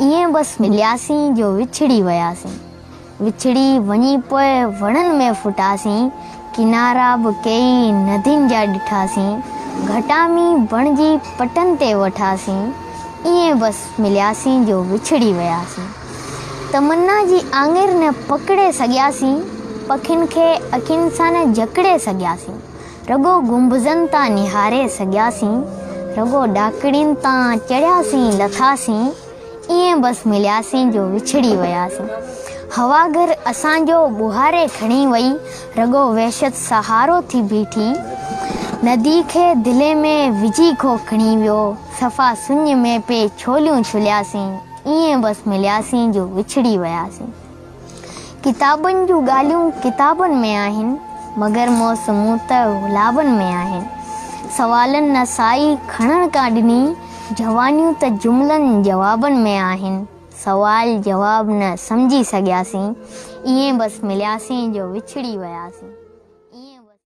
ائين بس ملياسين جو وڇڙي وياسين. وڇڙي وڃي پوء وڻن ۾ ڦٽاسين، ڪنارا به ڪيئي ندين جا ڏٺاسين، گهٽا مينهن بڻجي پٽن تي وٺاسين، ائين بس ملياسين جو وڇڙي وياسين. تمنا جي آڱر نه پڪڙي سگهياسين، پکين کي اکين سان نه جڪڙي سگهياسين، رڳو گنبذن تان نهاري سگهياسين، رڳو ڏاڪڻين تان چڙهياسين لٿاسين، ائين بس ملياسين جو وڇڙي وياسين. هوا گهر اسان جو ٻوهاري کڻي وئي، رڳو وحشت سهارو ٿي بيٺي. ندي کي دلي ۾ وجهي کو کڻي ويو، صفا سڃ ۾ پئي ڇوليون ڇلياسين، ائين بس ملياسين جو وڇڙي وياسين. ڪتابن جون ڳالهيون ڪتابن ۾ آهن، مگر موسمون ته گلابن ۾ آهن. سوالن نه سائي کڻڻ ڪا ڏني، جوانيون ته جملن جوابن ۾ آهن. سوال جواب نه سمجهي سگهياسين، ائين بس ملياسين جو وڇڙي وياسين.